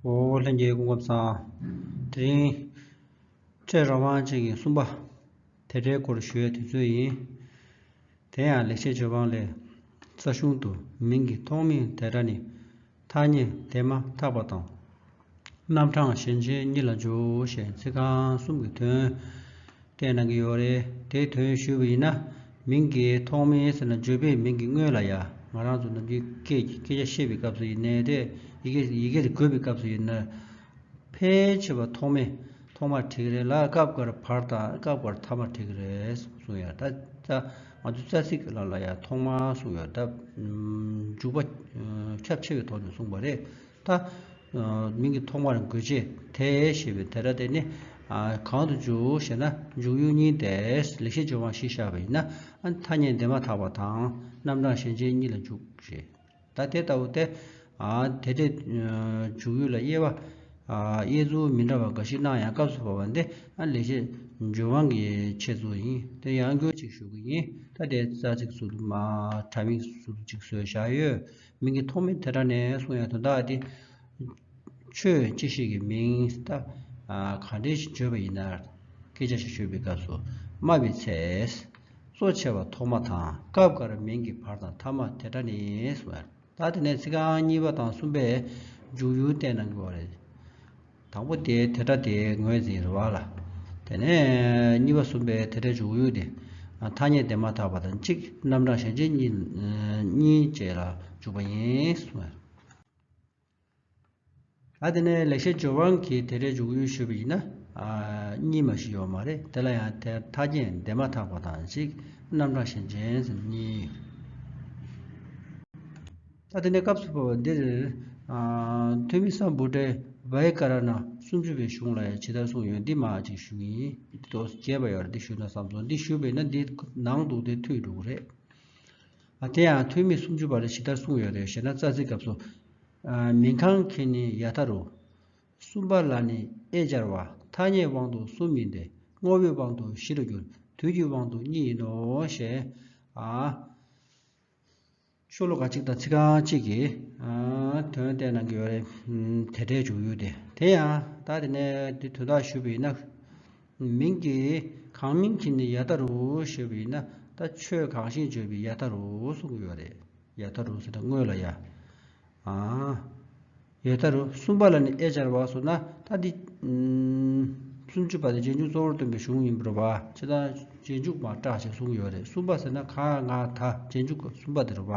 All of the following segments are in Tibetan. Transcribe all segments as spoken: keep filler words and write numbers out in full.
ཨོ་ལྷན་རྒྱས་སྐུ་ཁམས་བཟང་། དེ་རིང་ཁྲེ་རོ་མང་ཅན་གྱི་གསུམ་པ་དེ་འདྲའི་སྐོར་ཞུ་ཡའི་དུས་ཚོད་ཡིན། དེ་ཡང་ལེགས་བཤད་ལྗོན་དབང་ལས། རྩ་གཞུང་དུ་མིང་གི་ཐོག་མའི་དེ་སྒྲ་ནི་ཐ་སྙད་དེ་མ་ཐག་པ་དང་། རྣམ་གྲངས་གཞན་ཅན་གཉིས་ལ་འཇུག་ཞེས་ཚིག་རྐང་གསུམ་གྱི་དོན་བསྟན་གནང་གི་ཡོད་རེད། དེའི་དོན་ཞུས་པ་ཡིན་ན། མིང་གི་ཐོག་མའི་ཟེར་ན་བརྗོད་པའི་མིང་གི་སྔོན་ལ་ཡ། ང་རང་ཚོ་ནམ་རྒྱུན་སྐད་ཀྱི་སྐད་ཆ་བཤད་པའི་སྐབས་སུ་ཡིན་ནའི་རེད། ཡི་གེ་ཡི་གེ་དེ་འགོད་པའི་སྐབས་སུ་ཡིན་ན། ཕལ་ཆེ་བ་ཐོག་མའི་ཐོག་མར་བྲིས་ཀྱི་རེད་ལ། སྐབས་འགར་བར་དང་སྐབས་འགར་ཐ་མར་བྲིས་ཀྱི་རེད་གསུངས་ཡོད། ད་ད་ང་ཚོ་རྩ་ཚིག་ལ་ལ་ཡ་ཐོག་མ་གསུངས་ཡོད། ད་མཇུག་པ་ཁྱབ་ཆེ་བའི་ཐོག་ནས་གསུངས་པ་རེད། ད་མིང་གི་ཐོག་མར་འགོད་བྱེད་དེ་ཞེས་པའི་དེ་སྒྲ་དེ་ནི་གང་དུ་འཇུག་ཞེ་ན། འཇུག་ཡུལ་གཉིས་ཏེ། ལེགས་བཤད་ལྗོན་དབང་བཞི་བཞག་པ་ཡིན་ན། ཐ་སྙད་འདས་མ་ཐག་པ་དང་རྣམ་གྲངས་གཞན་ཅན་གཉིས་ལ་འཇུག་ཞེས། ད་དེ་ལྟ་བུ་སྟེ། ཨ་དེ་འདྲའི་འཇུག་ཡུལ་ལ་དབྱེ་བ། ཨ་དབྱེ་ཚུལ་མི་འདྲ་བ་འགའ་ཞིག་གནང་ཡང་སྐབས་སུ་བབ་པ་འདི་ཨ་ལེགས་བཤད་ལྗོན་དབང་གི་འཆད་ཚུལ་ཡིན། དེ་ཡང་སྐྱར་ཅིག་ཞུ་གི་ཡིན། ད་དེ་རྩ་ཚིག་ཟུར་དུ་མ་དྲ་མིག་ཟུར་དུ་ཅིག་བཟོས་བཞག་ཡོད། མིང་གི་ཐོག་མའི་དེ་སྒྲ་ནས་གསུངས་ཡ་དོན་དག་འདི། ཆོས་ཅི་ཞིག་གི་མིང་ད་ཨ་ག་འདྲ་ཞིག་བརྗོད་པ་ཡིན་ན། སྐད་ཆ་ཞིག་ཤོད་པའི་སྐབས་སུ་སྨྲ་བའི་ཚེ། གཙོ་ཆེ་བ་ཐོག་མ་དང་སྐབས་འགར་མིང་གི་བར་དང་ཐ་མ་དེ་སྒྲ་ནི་གསུངས། ད་དེ་ནས་ཚིག་རྐང་གཉིས་པ་དང་གསུམ་པའི་འཇུག་ཡུལ་བསྟན་གནང་གི་ཡོད་རེད། དང་པོ་དེ་དེ་སྒྲ་དེ་ངོས་འཛིན་རེད་བ་ལ། དེ་ནས་གཉིས་པ་གསུམ་པའི་དེ་སྒྲའི་འཇུག་ཡུལ་དེ། ཐ་སྙད་འདས་མ་ཐག་པ་དང་གཅིག་རྣམ་གྲངས་གཞན་ཅན་གཉིས། གཉིས་བཅས་ལ་འཇུག་པ་ཡིན་གསུངས། ད་དེ་ནས་ལེགས་བཤད་ལྗོན་དབང་གི་དེ་སྒྲའི་འཇུག་ཡུལ་ཞུས་པ་ཡིན་ན། ཨ་གཉིས་མ་ཞིག་ཡོད་མ་རེད། དེ་ལ་ཡང་དེ་ཐ་སྙད་འདས་མ་ཐག་པ་དང་གཅིག་རྣམ་གྲངས་གཞན་ཅན་ཟེར་གཉིས། ད་དེ་ནས་སྐབས་སུ་བབ་པ་འདིར། ཨ་ཐོན་མི་སམ་བྷོ་ཊའི་བྷ་ཡ་ཀ་ར་ཎ་སུམ་ཅུ་པའི་གཞུང་ལ་ཡང་ཇི་ལྟར་གསུངས་ཡོད་འདི་མ་ཅིག་ཞུ་གི་ཡིན། འདི་ཏོག་ཙམ་རྒྱས་པ་ཡོད་རེད། འདི་ཞུས་ན་བསམ་སོང་། འདི་ཞུས་པ་ཡིན་ན་འདི་ནང་དུ་དེ་ཐུག་འགྲོ་གི་རེད། ཨ་དེ་ཡང་ཐོན་མི་སུམ་ཅུ་པ་ལ་ཇི་ལྟར་གསུངས་ཡོད་རེད་ཞེ་ན། རྩ་ཚིག་སྐབས་སུ། ཨ་མིང་གང་གི་ནི་ཡ་མཐའ་རུ། གསུམ་པ་ལ་ནི་དབྱེ་སྦྱར་བ། ཐ་སྙད་དབང་དུ་གསུམ་ཡིན་ཏེ། དངོས་པོའི་དབང་དུ་བཞི་རུ་འགྱུར། དུས་ཀྱི་དབང་དུ་གཉིས་ཡིན་ནོ་ཞེས། ཨ་ཤོ་ལོ་ཀ་གཅིག་དང་ཚིག་རྐང་གཅིག་གིས་ཨ་དོན་བསྟན་གནང་གི་ཡོད་རེད། དེ་སྒྲའི་འཇུག་ཡུལ་དེ། དེ་ཡང་ད་དེ་ནས་འདི་དོན་དག་ཞུས་པ་ཡིན་ན། མིང་གི་གང་མིང་གི་ནི་ཡ་མཐའ་རུ་ཞུས་པ་ཡིན་ན། ད་ཆོས་གང་ཞིག་བརྗོད་པའི་ཡ་མཐའ་རུ་གསུང་གི་ཡོད་རེད། ཡ་མཐའ་རུ་ཟེར་ན་སྔོན་ལ་ཡ། ཨ། ཡ་མཐའ་རུ། གསུམ་པ་ལ་ནི་དབྱེ་སྦྱར་བ་གསུངས་ན། ད་འདི། ཨུམ། སུམ་ཅུ་པ་དེ་རྗེས་འཇུག་གཙོ་བོར་སྟོན་པའི་གཞུང་ཡིན་པ་རེད་བ། ཇི་ལྟར་རྗེས་འཇུག་མ་སྦྲགས་ཞེས་གསུངས་ཡོད་རེད། གསུམ་པ་ཟེར་ན་ག་ང་ད་རྗེས་འཇུག་གི་གསུམ་པ་དེ་རེད་བ།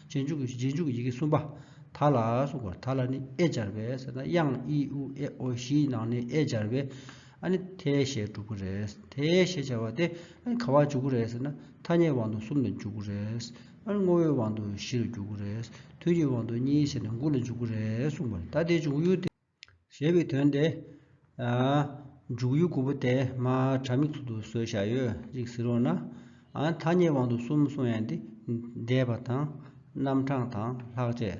རྗེས་འཇུག་གི་རྗེས་འཇུག་གི་ཡི་གེ་གསུམ་པ། ད་ལ་གསུངས་པ་རེད། ད་ལ་ནི་དབྱེ་སྦྱར་བས་ཟེར་ན། དབྱངས་ཨི་ཨུ་ཨེ་ཨོ་བཞིའི་ནང་ནས་དབྱེ་སྦྱར་བས། ཨ་ནི་དེ་ཞེས་གྲུབ་ཀྱི་རེད། དེ་ཞེས་བྱ་བ་དེ་ཨ་ནི་ག་པར་འཇུག་གི་རེད་ཟེར་ན། ཐ་སྙད་དབང་དུ་གསུམ་ལ་འཇུག་གི་རེད། ཨ་ནི་དངོས་པོའི་དབང་དུ་བཞི་ལ་འཇུག་གི་རེད། དུས་ཀྱི་དབང་དུ་གཉིས་ཟེར་ནས་དགུ་ལ་འཇུག་གི་རེད་གསུངས་པ་རེད། ད་དེ་འཇུག་ཡུལ་དེ། ཞེས་པའི་དོན་དེ། ཨ་འཇུག་ཡུལ་དགུ་པོ་དེ་མར་དྲ་མིག་ཏུ་བཟོས་བཞག་ཡོད། ཅིག་གཟིགས་རོགས་གནང་། ཨ་ཐ་སྙད་དབང་དུ་གསུམ་གསུང་ཡ་འདི། འདས་པ་དང་། རྣམ་གྲངས་དང་ལྷག་བཅས།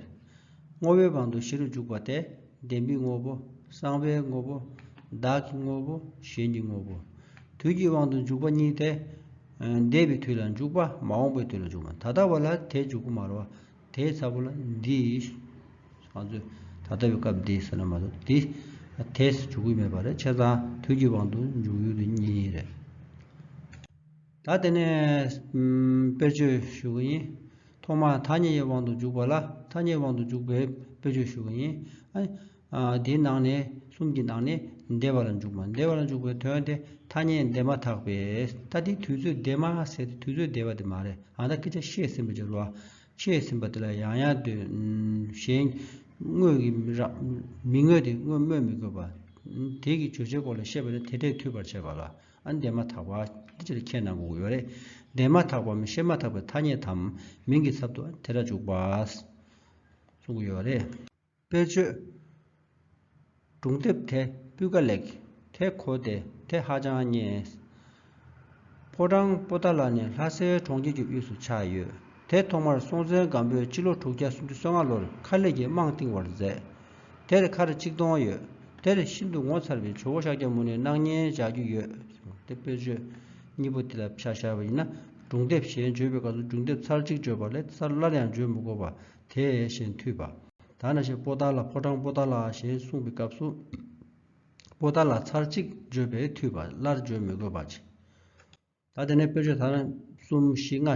དངོས་པོའི་དབང་དུ་བཞི་རུ་འཇུག་པ་དེ། བདེན་པའི་དངོས་པོ། གསང་བའི་དངོས་པོ། བདག་གི་དངོས་པོ། གཞན་གྱི་དངོས་པོ། དུས་ཀྱི་དབང་དུ་འཇུག་པ་གཉིས་ཏེ། འདས་པའི་དུས་ལ་འཇུག་པ། མ་འོངས་པའི་དུས་ལ་འཇུག་པ། ད་ལྟ་བ་ལ་དེ་འཇུག་གི་མ་རེད་བ། དེའི་ཚབ་ལ་འདི། ང་ཚོས་ད་ལྟ་བའི་སྐབས་འདི་ཟེར་ན་མ་གཏོགས་འདི། དེ་འཇུག་གི་མེད་པ་རེད། བྱས་ཙང་དུས་ཀྱི་དབང་དུ་འཇུག་ཡུལ་དེ་གཉིས་རེད། ད་དེ་ནས་ཨམ་དཔེར་བརྗོད་ཞུ་གི་ཡིན། ཐོག་མར་ཐ་སྙད་ཀྱི་དབང་དུ་འཇུག་པ་ལ་ཐ་སྙད་དབང་དུ་འཇུག་པའི་དཔེར་བརྗོད་ཞུ་གི་ཡིན། ཨ་ཨ་དེའི་ནང་ནས་གསུམ་གྱི་ནང་ནས་འདས་པ་ལ་འཇུག་པ། འདས་པ་ལ་འཇུག་པའི་དོན་དེ་ཐ་སྙད་འདས་མ་ཐག་པས། ད་དེ་དུས་ཚོད་འདས་མ་ཟེར་ཏེ་དུས་ཚོད་འདས་པ་དེ་མ་རེད། ཨ་ད་སྐད་ཆ་བཤད་ཟིན་པ་ཅིག་རེད་བ། བཤད་ཟིན་པ་དེ་ལ་ཡང་ཡང་དུ་གཞན་དངོས་ཀྱི་ར་མིང་དངོས་དེ་དངོས་སྨོས་མི་དགོས་པ། དེ་གི་བརྗོད་བྱའི་སྐོར་ལ་བཤད་པ་ནི་དེ་འདྲས་ཐུབ་པར་བྱེད་པ་ལ། ཨ་འདས་མ་ཐག་པ་དེ་ཅིག་ལ་ཁས་ལེན་དགོས་ཀྱི་ཡོད་རེད། འདས་མ་ཐག་པའམ་བཤད་མ་ཐག་པའི་ཐ་སྙད་དམ་མིང་གི་ཚབ་ཏུ་དེ་འདྲ་འཇུག་པ་གསུང་གི་ཡོད་རེད། དཔེར་བརྗོད། སྒྲུང་དེབ་དེ་སྤུས་ཀ་ལེགས། དེ་གོ་བདེ། དེ་ཧ་ཅང་སྙན། ཕོ་བྲང་པོ་ཏཱ་ལ་ནི་ལྷ་སའི་གྲོང་ཁྱེར་གྱི་དབུས་སུ་ཆགས་ཡོད། དེ་ཐོག་མར་སྲོང་བཙན་སྒམ་པོས་སྤྱི་ལོ་དྲུག་བརྒྱ་སུམ་ཅུ་སོ་ལྔ་ལོར་མཁར་ལས་ཀྱི་རྨང་བཏིང་བར་མཛད། དེར་མཁར་ཆིག་སྟོང་ཡོད། དེར་ཤིན་ཏུ་ངོ་མཚར་བའི་ཇོ་བོ་ཤཱཀྱ་མུ་ནེའི་སྣང་བརྙན་བཞག་རྒྱུ་ཡོད། དེ་དཔེར་བརྗོད་གཉིས་པོ་དེ་ལ་ཆ་བཞག་པ་ཡིན་ན། སྒྲུང་དེབ་གཞན་བརྗོད་པའི་སྐབས་སུ་སྒྲུང་དེབ་ཚར་གཅིག་བརྗོད་པ་ལས་ཚར་སླར་ཡང་བརྗོད་མི་དགོས་པ་དེ་བཞིན་འཐུས་པ། ད་ནང་བཞིན་པོ་ཏཱ་ལ། ཕོ་བྲང་པོ་ཏཱ་ལ་ཞེས་གསུངས་པའི་སྐབས་སུ། པོ་ཏཱ་ལ་ཚར་གཅིག་བརྗོད་པས་འཐུས་པ། སླར་བརྗོད་མི་དགོས་པ་ཅིག་ད་དེ་ནས་དཔེ་བརྗོད་ད་ནི་གསུམ་བཞི་ལྔ།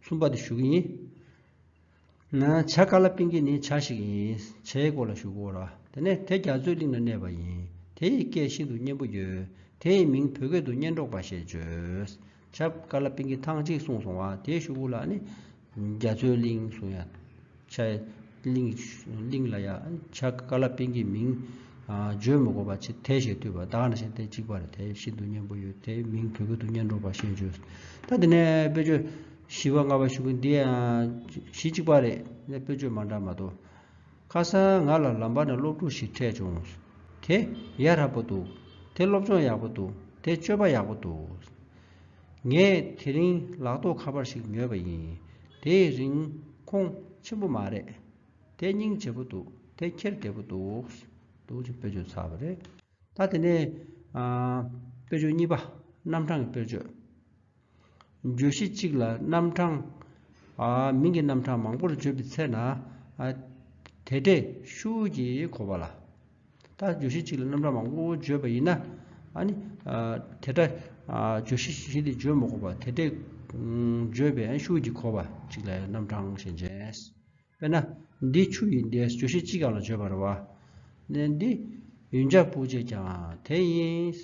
གསུམ་པ་དེ་ཞུ་གི་ཡིན། ན་བྱ་ཀ་ལ་པིང་ཀི་ནི་བྱ་ཞིག་ཡིན། བྱའི་སྐོར་ལ་ཞུ་དགོས་ར། དེ་ནས་དེ་རྒྱ་མཚོའི་གླིང་ལ་གནས་པ་ཡིན། དེ་ཡི་སྐད་ཤིན་ཏུ་སྙན་པོ་ཡོད། དེ་ཡི་མིང་བོད་སྐད་དུ་སྙན་སྒྲོག་པ་ཞེས་བརྗོད། བྱ་ཀ་ལ་པིང་ཀི་ཐེངས་གཅིག་གསུངས་སོང་བ། དེའི་གཞུག་གུ་ལ་ནི་རྒྱ་མཚོའི་གླིང་གསུང་ཡ། བྱ་གླིང་གླིང་ལ་ཡ་བྱ་ཀ་ལ་པིང་ཀིའི་མིང་ཨ་བརྗོད་མི་དགོས་པ་ཆེ་དེ་ཞེས་བཏུས་པ། ད་ག་ནང་བཞིན་དེ་གཅིག་པ་རེད། དེ་ཤིན་ཏུ་སྙན་པོ་ཡོད། དེའི་མིང་བོད་སྐད་དུ་སྙན་སྒྲོག་པ་ཞེས་བརྗོད། ད་དེ་ནས་དཔེ་བརྗོད་བཞི་པ་ལྔ་པ་ཞུ་གི་འདི་ཡང་གཞི་གཅིག་པ་རེད། དཔེ་བརྗོད་མ་འདྲ་མ་གཏོགས། ཁ་སང་ང་ལ་ལམ་བར་ན་སློབ་ཕྲུག་ཞིག་འཕྲད་བྱུང་། དེ་ཡ་ཧྲ་པོ་འདུག་དེ་སློབ་སྦྱོང་ཡག་པོ་འདུག་དེ་སྤྱོད་པ་ཡག་པོ་འདུག་ངས་དེ་རིང་ལག་ཐོགས་ཁ་པར་ཞིག་ཉོས་པ་ཡིན། དེའི་རིན་གོང་ཆེན་པོ་མ་རེད། དེ་སྙིང་རྗེ་པོ་འདུག་དེ་ཁྱེར་བདེ་པོ་འདུག་འདུག་ཅེས་དཔེ་བརྗོད་ཚར་བ་རེད། ད་དེ་ནས་ཨ་དཔེ་བརྗོད་གཉིས་པ། རྣམ་གྲངས་ཀྱི་དཔེ་བརྗོད། བརྗོད་གཞི་གཅིག་ལ་རྣམ་གྲངས་ཨ་མིང་གི་རྣམ་གྲངས་མང་པོར་བརྗོད་པའི་ཚེ་ན་ཨ་དེ་སྒྲས་ཤུགས་ཀྱིས་གོ་བ་ལ། ད་བརྗོད་གཞི་གཅིག་ལ་རྣམ་གྲངས་མང་པོ་བརྗོད་པ་ཡིན་ན། ཨ་ནི་ཨ་དེ་སྒྲ་ཨ་བརྗོད་གཞི་གཞི་དེ་བརྗོད་མ་དགོས་པ་དེ་སྒྲས་ཨ་བརྗོད་པའི་ཤུགས་ཀྱིས་གོ་བ་གཅིག་ལ་རྣམ་གྲངས་ཞེས་བྱ། དཔེར་ན། འདི་ཆུ་ཡིན། དེ་བརྗོད་གཞི་གཅིག་སྒང་ལ་བརྗོད་པ་རེད་བ། ནས་འདི་ཡོན་ཆབ་སྤུ་བྱེད་ཀྱང་དེ་ཡིན།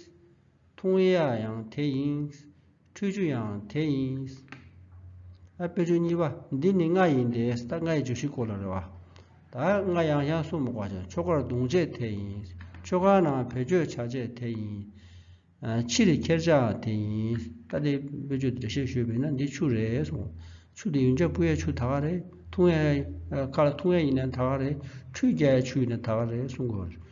འཐུང་ཡག་ཡང་དེ་ཡིན། ཁྲུས་ཆུ་ཡང་དེ་ཡིན། ཨ་དཔེ་བརྗོད་གཉིས་པ། འདི་ནི་རྔ་ཡིན་ཏེ། ད་རྔ་ཡི་བརྗོད་གཞི་སྐོར་ལ་རེད་བ། ད་རྔ་ཡང་ཡང་གསུངས་མི་དགོས་ཀྱང་ཆོ་གར་རྡུང་བྱེད་དེ་ཡིན། ཆོ་ག་ནང་བེད་སྤྱོད་བྱ་བྱེད་དེ་ཡིན། ཕྱིར་ཁྱེར་བྱ་དེ་ཡིན། ད་དེ་བེད་སྤྱོད་འགྲེལ་བཤད་ཞུས་པ་ཡིན་ན་འདི་ཆུ་རེད་གསུངས། ཆུ་དེ་ཡོན་ཆབ་སྤུ་ཡས་ཆུ་ད་ག་རེད། འཐུང་ཡས་ཁ་ལ་འཐུང་ཡས་ཡིན་ན་ད་ག་རེད། ཁྲུས་རྒྱག་ཡས་ཆུ་ཡིན་ན་ད་ག་རེད་གསུང་གི་ཡོད་རེད།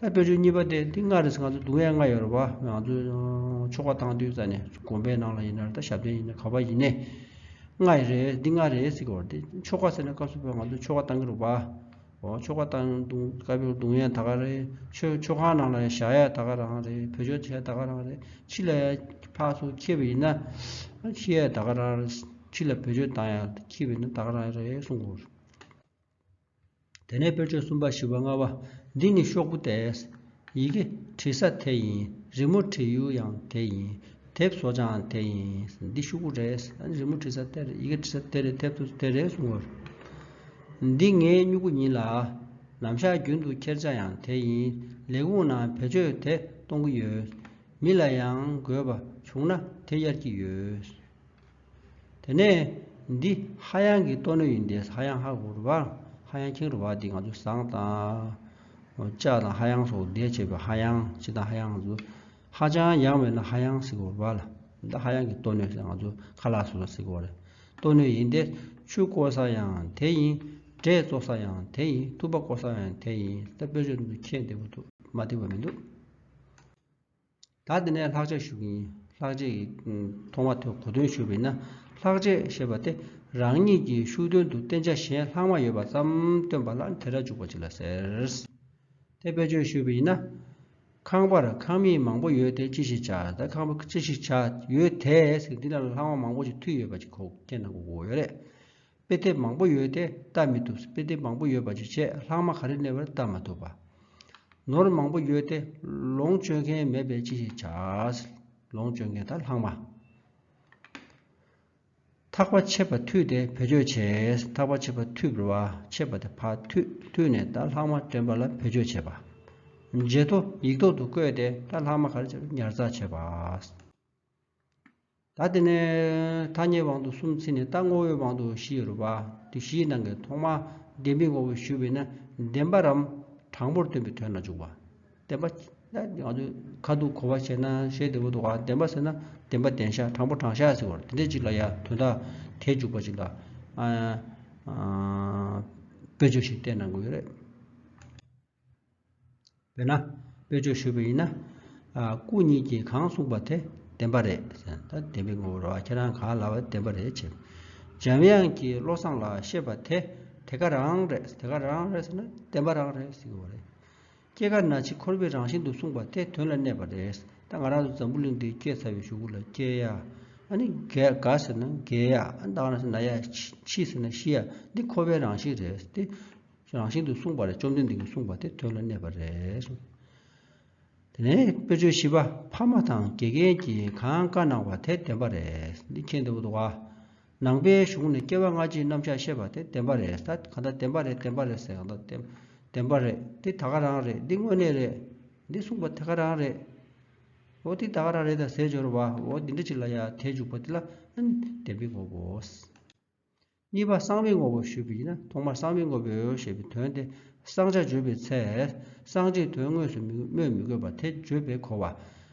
ད་བེད་སྤྱོད་གཉིས་པ་དེ་འདི་རྔ་རེད། ང་ཚོ་རྡུང་ཡས་རྔ་ཡོད་རེད་བ། ང་ཚོ་ཆོ་ག་བཏང་དུས་ཙ་ནས་དགོན་པའི་ནང་ལ་ཡིན་ན་རེད། ད་ཞབས་བརྟན་ཡིན་ན་ག་པར་ཡིན་ནའི་རྔ་ཡི་རེད། འདི་རྔ་རེད་ཟེར་གི་ཡོད་རེད། དེ་ཆོ་ག་ཟེར་ན་སྐབས་སུ་བབ་ང་ཚོ་ཆོ་ག་བཏང་གི་རེད་བ། འོ་ཆོ་ག་བཏང་རྡུང་སྐབས་རྡུང་ཡས་ད་ག་རེད། ཆོས་ཆོ་ག་ནང་ལ་བཞག་ཡས་ད་ག་རང་རེད། བེད་སྤྱོད་བྱས་ད་ག་རང་རེད། ཕྱི་ལ་ཕར་ཚུར་འཁྱེར་བ་ཡིན་ན་འཁྱེར་ཡས་ད་ག་རང་རེད། ཕྱི་ལ་བེད་སྤྱོད་བཏང་ཡས་འཁྱེར་བ་ཡིན་ན་ད་ག་རང་རེད་གསུང་གི་ཡོད་རེད། དེ་ནས་དཔེ་བརྗོད་གསུམ་པ་བཞི་པ་ལྔ་པ། འདི་ནི་ཤོག་བུ་སྟེ། ཡི་གེ་བྲི་ས་དེ་ཡིན། རི་མོ་བྲི་ཡུལ་ཡང་དེ་ཡིན། དེབ་བཟོ་བྱའང་དེ་ཡིན། འདི་ཤོག་བུ་རེད། ཨ་ནི་རི་མོ་བྲི་ས་དེ་རེད། ཡི་གེ་བྲི་ས་དེ་རེད། དེབ་བཟོ་ས་དེ་རེད་གསུང་གི་ཡོད་རེད། འདི་ངའི་སྨྱུ་གུ་ཡིན་ལ། ལམ་ཞག་རྒྱུན་དུ་ཁྱེར་བྱ་ཡང་དེ་ཡིན། ལས་ཁུངས་ནང་བེད་སྤྱོད་དེ་གཏོང་གི་ཡོད། མི་ལ་ཡང་དགོས་པ་བྱུང་ན་དེ་གཡར་གྱི་ཡོད། དེ་ནས་འདི་ཧ་ཡང་གི་ཏོ་སྣོད་ཡིན་ཏེ། ཧ་ཡང་ཧ་གོ་རུ་བ། ཧ་ཡང་ཁེངས་རུ་བ་འདི་ང་ཚོ་ཟངས་དང་ལྕགས་དང་ཧ་ཡང་སོགས་བསྡད་བྱས་པའི་ཧ་ཡང་། ཅི་དང་ཧ་ཡང་ང་ཚོ་ཧ་ཅང་ཡང་མེད་ན་ཧ་ཡང་ཟེར་གོ་རུ་བ་ལ། འདི་ཧ་ཡང་གི་ཏོ་སྣོད་ཟེར་ང་ཚོ་ཁ་ལག་བཟོ་ས་ཟེར་གོ་རེད། ཏོ་སྣོད་ཡིན་ཏེ། ཆུ་བསྐོལ་ས་ཡང་དེ་ཡིན། འབྲས་བཙོ་ས་ཡང་དེ་ཡིན། ཐུག་པ་བསྐོལ་ས་ཡང་དེ་ཡིན། ད་དཔེ་བརྗོད་འདི་ཚོ་མཁྱེན་བདེ་པོ་འདུག་མ་བདེ་བ་མི་འདུག་ད་དེ་ནས་ལྷག་བཅས་ཞུ་གི་ཡིན། ལྷག་བཅས་ཀྱི་ཐོག་མ་དེ་གོ་དོན་ཞུས་པ་ཡིན་ན། ལྷག་བཅས་ཞེས་པ་དེ་རང་ཉིད་ཀྱི་ཤུགས་དོན་དུ་བསྟན་བྱ་གཞན་ལྷག་མ་ཡོད་པ་ཙམ་སྟོན་པ་ལ་དེ་སྒྲ་འཇུག་པ་ཅིག་ལ་ཟེར། དེ་དཔེ་བརྗོད་ཞུས་པ་ཡིན་ན། ཁང་པར་ཁང་མིག་མང་པོ་ཡོད་དེ་ཅི་ཞིག་བྱ། ད་ཁང་པ་ཅི་ཞིག་བྱ་ཡོད་དེ་ཟེར། འདི་ལ་ལྷག་མ་མང་པོ་ཞིག་མཐུད་ཡོད་པ་ཅིག་གོ་མཁྱེན་ན་གོ་དགོས་ཡོད་རེད། དཔེ་དེབ་མང་པོ་ཡོད་དེ་ལྟ་མི་ཐུབ། དཔེ་དེབ་མང་པོ་ཡོད་པ་ཅིག་བྱས་ལྷག་མ་ག་རེ་གནས་པར་ལྟ་མ་ཐུབ་པ། ནོར་མང་པོ་ཡོད་དེ་ལོངས་སྤྱོད་མཁན་མེད་པས་ཅི་ཞིག་བྱ། ལོངས་སྤྱོད་མཁན་ད་ལྷག་མ། ཐག་པ་ཆད་པ་མཐུད་དེ་བེད་སྤྱོད་བྱས། ཐག་པ་ཆད་པ་མཐུད་པ་རེད་བ། ཆད་པ་དེ་ཕར་མཐུད། མཐུད་ནས་ད་ལྷག་མ་འདྲེན་པ་ལ་བེད་སྤྱོད་བྱེད་པ། བརྗེད་ཐོ་ཡིག་ཐོག་ཏུ་བཀོད་དེ་ད་ལྷག་མ་ག་རེ་བྱེད་པ། ཉར་ཚགས་བྱེད་པ། ད་དེ་ནས་ཐ་སྙད་དབང་དུ་གསུམ་ཚིག་ནས་ད་བསྔོ་བའི་དབང་དུ་བཞི་ཡོད་རེད་པ། དེ་བཞིའི་ནང་གི་ཐོག་མ་བདེན་པའི་ངོ་བོ་ཞུས་པས་ན་བདེན་པ་རམ་དྲང་པོར་སྟོན་པའི་དོན་ལ་འཇུག་པ། བདེན་པ་ད་ང་ཚོས་ཁ་ཐུག་གོ་བ་བྱས་ན་ཤེས་བདེ་པོ་འདུག་ག་བདེན་པ་ཟེར་ན་བདེན་པ་བདེན་ཤག་དྲང་པོ་དྲང་ཤག་ཟེར་བ་རེད། དེ་འདྲས་ཅིག་ལ་ཡ་དོན་དག་དེ་འཇུག་པ་ཅིག་ལ་ཨ་ཨ་དཔེ་བརྗོད་ཞིག་བསྟན་གནང་དགོས་ཡོད་རེད། དཔེར་ན། དཔེ་བརྗོད་ཞུས་པ་ཡིན་ན། ཨ་སྐུ་ཉིད་ཀྱིས་གང་གསུངས་པ་དེ་བདེན་པ་རེད་ཟེར་ན། ད་བདེན་པའི་ངོ་བོ་རེད་བ། ཁྱེད་རང་གང་ལབ་པ་བདེན་པ་རེད་ཅེས། འཇམ་དབྱངས་ཀྱིས་བློ་བཟང་ལ་བཤད་པ་དེ་དེ་ག་རང་རེད། དེ་ག་རང་རེད་ཟེར་ན་བདེན་པ་རང་རེད་ཟེར་གྱི་ཡོད་རེད། སྐྱེ་རྒ་ན་འཆི་འཁོར་བའི་རང་བཞིན་དུ་གསུངས་པ་དེ་དོན་ལ་གནས་པ་རེད། ད་ང་རང་ཚོ་འཛམ་བུ་གླིང་འདི་སྐྱེས་ཚར་བའི་གཞུག་གུ་ལ་སྐྱེ་ཡ། ཨ་ནི་རྒས་རྒས་ཟེར་ན་རྒས་ཡ། ཨ་ནི་ད་ག་ན་ཟེར་ན་ན་ཡ། འཆི་ཟེར་ན་ཤི་ཡ། འདི་འཁོར་བའི་རང་བཞིན་རེད། དེ། རང་བཞིན་དུ་གསུངས་པ་རེད། བཅོམ་ལྡན་འདས་ཀྱིས་གསུངས་པ་དེ་དོན་ལ་གནས་པ་རེད་གསུངས། དེ་ནས་དཔེ་བརྗོད་བཞི་པ། ཕ་མ་དང་དགེ་རྒན་གྱིས་གང་བཀའ་གནང་བ་དེ་བདེན་པ་རེད། འདི་མཁྱེན་བདེ་པོ་འདུག་ག། ནང་པའི་གཞུང་ནས་སྐྱེ་བ་སྔ་ཕྱིའི་རྣམ་གཞག་བཤད་པ་དེ་བདེན་པ་རེད། ད་གང་ལྟར་བདེན་པ་རེད། བདེན་པ་རེད་ཟེར། གང་ལྟར་བདེན་བདེན་པ་རེད། འདི་ད་ག་རང་རེད། འདི་དངོས་གནས་རེད། འདི་གསུངས་པ་དེ་ག་རང་རེད། འོ་འདི་ད་ག་རང་རེད་ད་ཟེར་འབྱོར་བ། འོ་འདི་འདྲ་ཅིག་ལ་ཡ་དེ་འཇུག་པ་འདི་ལ་ཨ་ནི་བདེན་པའི་ངོ་བོ། གཉིས་པ། གསང་བའི་ངོ་བོ་ཞུས་པ་ཡིན་ན། ཐོག་མར་གསང་བའི་ངོ་བོ་ཞེས་པའི་དོན་དེ་གསང་བྱ་བརྗོད་པའི་ཚེ། གསང་བྱའི་དོན་དངོས་སུ་མི་སྨོས་མི་དགོས་པ་དེ་བརྗོད་པས་གོ་བ།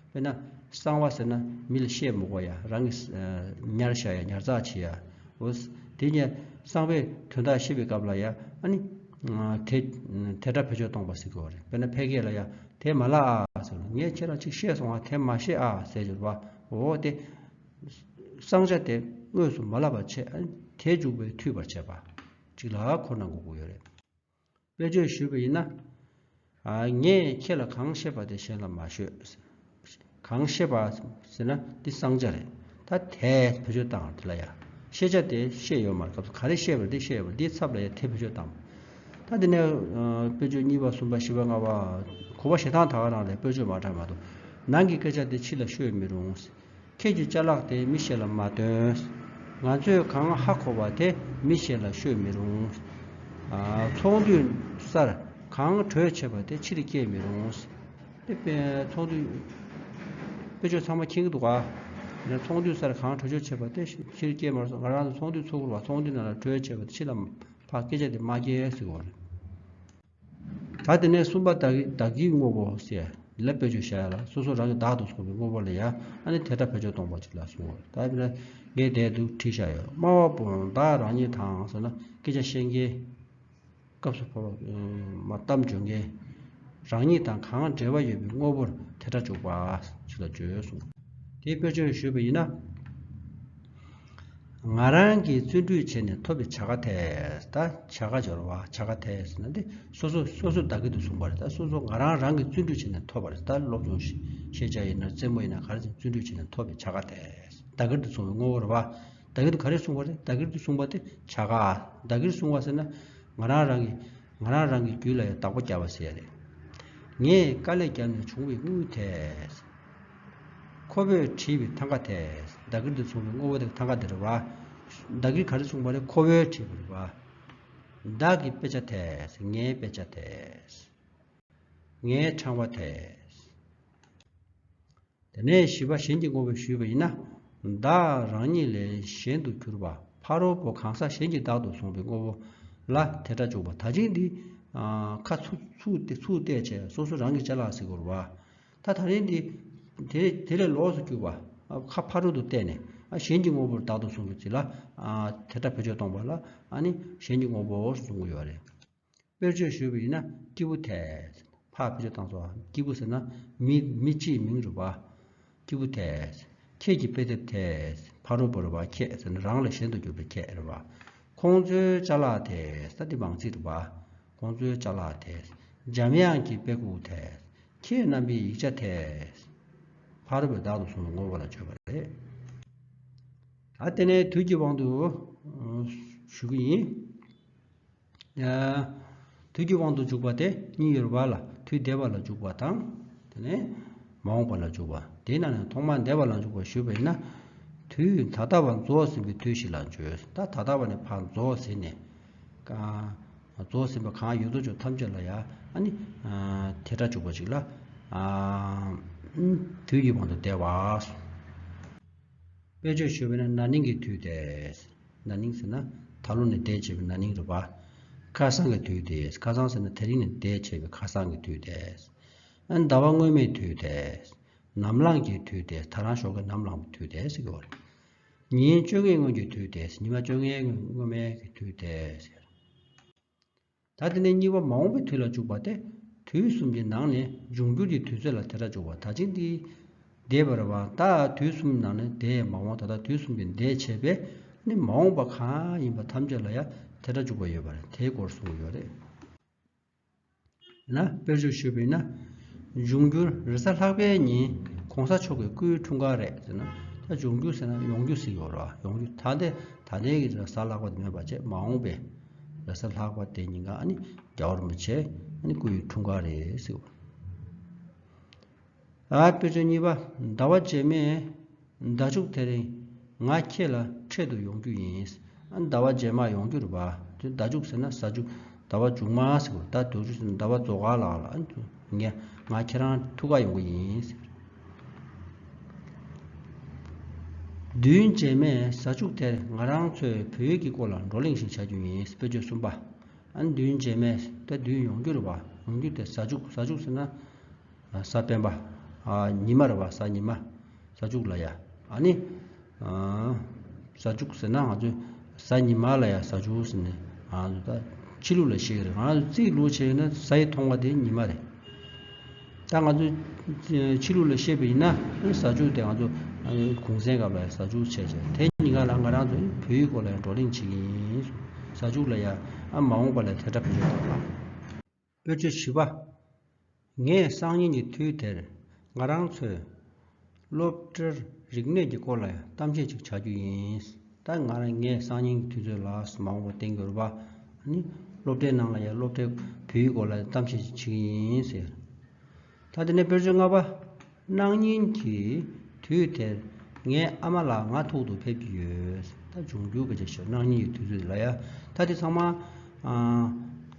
དཔེར་ན། གསང་བ་ཟེར་ན་མི་ལ་བཤད་མི་དགོས་ཡ། རང་གིས་ཨ་ཉར་བཞག་ཡ། ཉར་ཚགས་བྱེད་ཡ། འོ། དེ་ཉིད་གསང་བའི་དོན་དག་ཤེས་པའི་སྐབས་ལ་ཡ་ཨ་ནི། ཨ་དེ་དེ་སྒྲ་བེད་སྤྱོད་གཏོང་བ་ཟེར་གྱི་ཡོད་རེད། དཔེར་ན་ཕལ་སྐད་ལ་ཡ། དེ་མ་ལབ་ཨ་ཟེར། ངས་ཁྱེད་ལ་ཅིག་བཤད་སོང་ཨ། དེ་མ་བཤད་ཨ་ཟེར་གྱི་རེད་པ། འོ་དེ། གསང་བྱ་དེ་དངོས་སུ་མ་ལབ་པ་བྱས། ཨ་ནི་དེ་འཇུག་པའི་འཐུས་པར་བྱས་པ་ཅིག་ལ་གོ་གནང་དགོས་ཀྱི་ཡོད་རེད། དཔེ་བརྗོད་ཞུས་པ་ཡིན་ན། ཨ་ངས་ཁྱེད་ལ་གང་བཤད་པ་དེ་གཞན་ལ་མ་ཤོད། གང་བཤད་པ་ཟེར་ན་འདི་གསང་བྱ་རེད། ད་དེ་བེད་སྤྱོད་བཏང་། དེ་ལ་ཡ་ཤེས་བྱ་དེ་བཤད་ཡོད་མ་རེད། སྐབས་སུ་ག་རེ་བཤད་པ་རེད། འདི་བཤད་ཡོད་མ་རེད། འདིའི་ཚབ་ལ་ཡ་དེ་བེད་སྤྱོད་བཏང་། ད་དེ་ནས་ཨ་དཔེ་བརྗོད་གཉིས་པ། གསུམ་པ། བཞི་པ། ལྔ་པ། གོ་བ་བཞེས་སྟངས་ད་ག་རང་རེད། དཔེ་བརྗོད་མ་འདྲ་མ་གཏོགས། ནང་གི་སྐད་ཆ་དེ་ཕྱི་ལ་ཤོད་མི་རུང་། ཁྱེད་ཀྱི་ཅ་ལག་དེ་མི་གཞན་ལ་མ་སྟོན། ང་ཚོས་གང་ཧ་གོ་བ་དེ་མི་གཞན་ལ་ཤོད་མི་རུང་། ཨ་ཚོགས་འདུའི་སར་གང་གྲོས་བྱས་པ་དེ་ཕྱིར་སྐྱེལ་མི་རུང་། དེ་དཔེ་ཚོགས་འདུའི་དཔེ་བརྗོད་ཚང་མ་མཁྱེན་གྱི་འདུག་ག། ཡང་ཚོགས་འདུའི་སར་གང་གྲོས་ཆོད་བྱས་པ་དེ་ཕྱིར་སྐྱེལ་མ་རུང་། ང་རང་ཚོ་ཚོགས་འདུ་ཚོགས་དགོས་པ། ཚོགས་འདུའི་ནང་ལ་གྲོས་བྱས་པ་དེ་ཕྱི་ལ་ཕར་སྐད་ཆ་དེ་མ་སྐྱེལ་ཟེར་གྱི་ཡོད་རེད། ད་དེ་ནས་གསུམ་པ། བདག་གི་བདག་གི་དངོས་པོ་ཟེར་ལ་དཔེ་བརྗོད་བྱ་ཡ་ལ། སོ་སོ་རང་གི་བདག་ཏུ་བཟུང་བའི་དངོས་པོ་ལ་ཡ་ཨ་ནི་དེ་སྒྲ་བེད་སྤྱོད་གཏོང་བ་ཅིག་ལ་གསུངས་པ་རེད། ད་དཔེར་ན་ངས་དེ་འདུག་བྲིས་བཞག་ཡོད། སྨྲ་བ་པོ་བདག་རང་ཉིད་དང་ཟེར་ན་སྐད་ཆ་བཤད་མཁན། སྐབས་སུ་བབ་པ། མ་གཏམ་བརྗོད་མཁན། རང་ཉིད་དང་གང་འབྲེལ་བ་ཡོད་པའི་དངོས་པོར་དེ་སྒྲ་འཇུག་པ་ཞིག་ལ་བརྗོད་གསུངས། དེའི་དཔེར་བརྗོད་ཞུས་པ་ཡིན་ན། ང་རང་གིས་བརྩོན་འགྲུས་བྱས་ནས་ཐོབ་པའི་བྱ་དགའ་དེ། ད་བྱ་དགའ་སྦྱོར་བ། བྱ་དགའ་དེ་ཟེར་ན་འདི་སོ་སོ་སོ་སོ་བདག་གིར་དུ་བཟུང་བ་རེད། ད་སོ་སོ་ང་རང་རང་གིས་བརྩོན་འགྲུས་བྱས་ནས་ཐོབ་པ་རེད། ད་སློབ་སྦྱོང་ཞིག་ཤེས་བྱ་ཡིན་ན་རྩེད་མོ་ཡིན་ན་ག་རེ་བྱས་བརྩོན་འགྲུས་བྱས་ནས་ཐོབ་པའི་བྱ་དགའ་དེ། བདག་གིར་དུ་བཟུང་བའི་དངོས་པོ་རེད་པ། བདག་གིར་དུ་ག་རེ་གསུངས་པ་རེད། བདག་གིར་དུ་གསུངས་པ་དེ་བྱ་དགའ། བདག་གིར་གསུངས་པ་ཟེར་ན་ང་རང་རང་གི་ང་རང་རང་གི་རྒྱུད་ལ་ཡང་བདག་པོ་བརྒྱབ་པ་ཟེར་ཡ་རེད། ངས་དཀའ་ལས་བརྒྱབ་ནས་བྱུང་བའི་དངུལ་དེ། ཁོ་བོས་བྲིས་པའི་ཐང་ག་དེ། བདག་གིར་དུ་བཟུང་བའི་དངོས་པོ་དེ་ཐང་ག་དེ་རེད་པ། བདག་གིར་ག་རེ་གསུངས་པ་རེད། ཁོ་བོས་བྲིས་པ་རེད་པ། བདག་གི་དཔེ་ཆ་དེ། ངའི་དཔེ་ཆ་དེ། ངའི་ཕྲེང་བ་དེ། དེ་ནས་བཞི་པ། གཞན་གྱི་དངོས་པོ་ཞུས་པ་ཡིན་ན། བདག་རང་ཉིད་ལས་གཞན་དུ་གྱུར་པ། ཕ་རོལ་པོ་གང་ཟག་གཞན་གྱིས་བདག་ཏུ་བཟུང་བའི་དངོས་པོ་ལ་དེ་སྒྲ་འཇུག་པ། ད་ཅིང་འདི་ཨ་ཁ་ཚུགས་ཚུགས་ཏེ་ཚུགས་བལྟས་བྱས་སོ་སོ་རང་གི་ཅ་ལག་ཟེར་དགོས་རེད་པ། ད་ད་རིང་འདི་དེ་དེ་ལས་ལོགས་སུ་གྱུར་པ། ཨ་ཁ་ཕ་རོལ་ཏུ་བལྟས་ནས་ཨ་གཞན་གྱི་དངོས་པོར་བདག་ཏུ་བཟུང་བའི་ཚུལ་ལ། ཨ་དེ་སྒྲ་བེད་སྤྱོད་གཏོང་བ་ལ་ཨ་ནི་གཞན་གྱི་དངོས་པོ་ཟེར་གསུང་གི་ཡོད་རེད། དཔེར་བརྗོད་ཞུས་པ་ཡིན་ན། སྐྱེས་བུ་དེས། ཕར་བེད་སྤྱོད་བཏང་སོང་། སྐྱེས་བུ་ཟེར་ན་མི་མི་སྤྱིའི་མིང་རེད་པ། སྐྱེས་བུ་དེས། ཁྱེད་ཀྱི་དཔེ་དེབ་དེ། ཕ་རོལ་པོ་རེད་པ། ཁྱེད་ཟེར་ན་རང་ལས་གཞན་དུ་གྱུར་པའི་ཁྱེད་རེད་པ། ཁོང་ཚོའི་ཅ་ལག་དེ། ས་འདི་མང་ཚིག་རེད་པ། ཁོང་ཚོའི་ཅ་ལག་དེ། འཇམ་དབྱངས་ཀྱི་དཔེ་ཁུག་དེ། ཁྱེད་རྣམ་པའི་ཡིག་ཆ་དེ། ཕ་རོལ་པོས་བདག་ཏུ་བཟུང་བའི་དངོས་པོ་ལ་བརྗོད་པ་རེད། ད་དེ་ནས་དུས་ཀྱི་དབང་དུ་ཞུ་གི་ཡིན། ཡ། དུས་ཀྱི་དབང་དུ་འཇུག་པ་དེ་གཉིས་ཡོད་རེད་པ་ལ། དུས་འདས་པ་ལ་འཇུག་པ་དང་། དེ་ནས་མ་འོངས་པ་ལ་འཇུག་པ། དེའི་ནང་ནས་ཐོག་མར་འདས་པ་ལ་འཇུག་པ་ཞུས་པ་ཡིན་ན། དུས་ད་ལྟ་བ་རྫོགས་ཟིན་པའི་དུས་ཤིག་ལ་བརྗོད། ད་ད་ལྟ་བ་ནས་ཕར་རྫོགས་ཟིན་ནས། ག་རྫོགས་ཟིན་པ་གང་ཡོད་དོ་ཅོག་ཐམས་ཅད་ལ་ཡ་ཨ་ནི་དེ་སྒྲ་འཇུག་པ་ཅིག་ལ། ཨ་དུས་ཀྱི་དབང་དུ་འདས་པ། དཔེ་བརྗོད་ཞུས་པ་ན། ན་ནིང་གི་དུས་དེ། ན་ནིང་ཟེར་ན་ད་ལོ་ནས་འདས་བྱས་པའི་ན་ནིང་རེད་པ། ཁ་སང་གི་དུས་དེ། ཁ་སང་ཟེར་ན་དེ་རིང་ནས་འདས་བྱས་པའི་ཁ་སང་གི་དུས་དེ། ཨ་ཟླ་བ་སྔོན་མའི་དུས་དེ། ནམ་ལངས་ཀྱི་དུས་དེ། ད་རང་ཞོགས་ཀས་ནམ་ལངས་པའི་དུས་དེ་ཟེར་གྱི་ཡོད་རེད། ཉིན་བཅོ་ལྔའི་སྔོན་གྱི་དུས་དེ། ཉི་མ་བཅོ་ལྔའི་སྔོན་མའི་གི་དུས་དེ་ཟེར། ད་དེ་ནས་གཉིས་པ་མ་འོངས་པའི་དུས་ལ་འཇུག་པ་སྟེ། དུས་གསུམ་གྱི་ནང་ནས་འབྱུང་འགྱུར་གྱི་དུས་ཚོད་ལ་དེ་སྒྲ་འཇུག་པ། ད་ཅིང་འདི་འདས་པ་རེད་པ། ད་དུས་གསུམ་ནང་ནས་འདས། མ་འོངས་ད་ལྟ་དུས་གསུམ་གྱི་འདས་བྱས་པས་ནི་མ་འོངས་པ་གང་ཡིན་པ་ཐམས་ཅད་ལ་ཡང་དེ་སྒྲ་འཇུག་པ་ཡོད་པ་རེད། དེའི་སྐོར་གསུངས་ཡོད་རེད། ན་དཔེར་བརྗོད་ཞུས་པ་ཡིན་ན། འབྱུང་འགྱུར་རེས་གཟའ་ལྷག་པའི་ཉིན་གོང་ས་མཆོག་གི་སྐུའི་འཁྲུངས་སྐར་རེད་ཟེར་ན། ད་འབྱུང་འགྱུར་ཟེར་ན་ཡོང་རྒྱུ་ཟེར་ཡོད་རེད་པ། ཡོང་རྒྱུ་ད་ལྟའི་ད་ལྟའི་གི་རེས་གཟའ་ལྷག་པ་དེ་མེད་པ་བྱས་མ་འོངས་པའི་ རྡ་ས་ལྷག་པ་དེ་ཉིན་ཀ་ཨ་ནི་རྒྱལ་བ་རིན་པོ་ཆེ་ཨ་ནི་སྐུ་ཡི་འཁྲུངས་སྐར་རེད་ཟེར་བ། ཨ་དཔེ་ཆ་གཉིས་པ། ཟླ་བ་རྗེས་མའི་ཟླ་མཇུག་དེ་རིང་ང་ཁྱེད་ལ་འཕྲད་དུ་ཡོང་རྒྱུ་ཡིན། ཨ་ཟླ་བ་རྗེས་མ་ཡོང་རྒྱུ་རེད་པ། དེ་ཟླ་མཇུག་ཟེར་ན་གཟའ་མཇུག་ཟླ་བ་མཇུག་མ་ཟེར་བ། ད་དུས་མཇུག་ཟེར་ན་ཟླ་བ་རྫོགས་ག་ལ་ལ་ཨ་ངས་ང་ཁྱེད་རང་ཐུག་ག་ཡོང་གི་ཡིན་ཟེར། བདུན་རྗེས་མའི་གཟའ་མཇུག་དེར་ང་རང་ཚོས་བོད་ཡིག་གི་སྐོར་ལ་བགྲོ་གླེང་ཞིག་བྱ་རྒྱུ་ཡིན། དཔེ་བརྗོད་གསུམ་པ། ཨ་ནི་བདུན་རྗེས་མའི་ད་བདུན་ཡོང་རྒྱུ་རེད་པ། ཡོང་རྒྱུ་དེ་གཟའ་མཇུག་གཟའ་མཇུག་ཟེར་ན། གཟའ་སྤེན་པ། ཉི་མ་རེད་པ། གཟའ་ཉི་མ། གཟའ་མཇུག་ལ་ཡ། ཨ་ནི། གཟའ་མཇུག་ཟེར་ན་ང་ཚོས་གཟའ་ཉི་མ་ལ་ཡ་གཟའ་མཇུག་ཟེར་ནས་ང་ཚོ་ད་ཕྱི་ལུགས་ལ་བཤད་ཀྱི་རེད། ང་ཚོ་རྩིས་ལུགས་བྱས་ན་གཟའ་ཡི་ཐོག་མ་དེ་ཉི་མ་རེད། ད་ང་ཚོས་ཕྱི་ལུགས་ལ་བཤད་པ་ཡིན་ན་གཟའ་མཇུག་དེ་ང་ཚོ་གུང་སེང་སྐབས་ལ་ཡ་གཟའ་མཇུག་བྱས་བྱས། དེ་ཉིན་ཀ་ལ་ང་རང་ཚོ་བོད་ཡིག་སྐོར་ལ་ཡ་བགྲོ་གླེང་བྱེད་ཀྱི་ཡིན། གཟའ་མཇུག་ལ་ཡ་ཨ་མ་འོངས་པ་ལ་དེ་འདྲ་བེད་སྤྱོད་གཏོང་བ། དཔེ་བརྗོད་བཞི་པ། ངས་སང་ཉིན་གྱི་དུས་དེར་ང་རང་ཚོའི་སློབ་གྲྭར་རིག་གནས་ཀྱི་སྐོར་ལ་ཡང་གཏམ་བཤད་ཅིག་བྱ་རྒྱུ་ཡིན། ད་ང་རང་ངས་སང་ཉིན་གྱི་དུས་ཚོད་ལ་མ་འོངས་པ་གཏན་འཁེལ་བ་ནི་སློབ་གྲྭའི་ནང་ལ་ཡང་སློབ་གྲྭའི་བོད་ཡིག་སྐོར་ལ་གཏམ་བཤད་ཅིག་བྱེད་ཀྱི་ཡིན་ཟེར། ད་དེ་ནས་དཔེ་བརྗོད་ལྔ་པ། གནངས་ཉིན་གྱི་དུས་དེར་ངའི་ཨ་མ་ལགས་ང་ཐུག་ཏུ་ཕེབས་ཀྱི་ཡོད། ད་འབྱུང་འགྱུར་གྱི་བྱ་ཞོར་གནངས་ཉིན་གྱི་དུས་ཚོད་ལ་ཡ། ད་དེ་ཚང་མ་ཨ་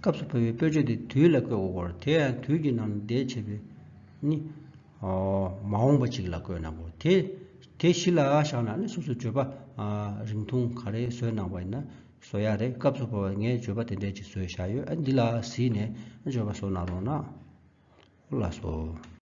སྐབས་སུ་བབས་པའི་དཔེ་བརྗོད་དེ་དུས་ལ་བཀོད་དགོས་སྐོར། དེ་ཡང་དུས་ཀྱི་ནང་ནས་འདས་ཆེ་བའི་ནི་ཨོ་མ་འོངས་པ་ཅིག་ལ་བཀོད་གནང་དགོས། དེ་དེ་གཞི་ལ་བཞག་ན་ནི་སོ་སོའི་བརྗོད་པ་ཨ་རིང་ཐུང་ག་རེ་བཟོས་གནང་བ་ཡིན་ན་བཟོ་ཡ་རེད། སྐབས་སུ་བབས་པ་ངས་བརྗོད་པ་དེ་འདྲས་ཅིག་བཟོས་བཞག་ཡོད། ཨ་འདི་ལ་གཟིགས་ནས་བརྗོད་པ་བཟོ་གནང་རོགས་གནང་། ལགས་སོ།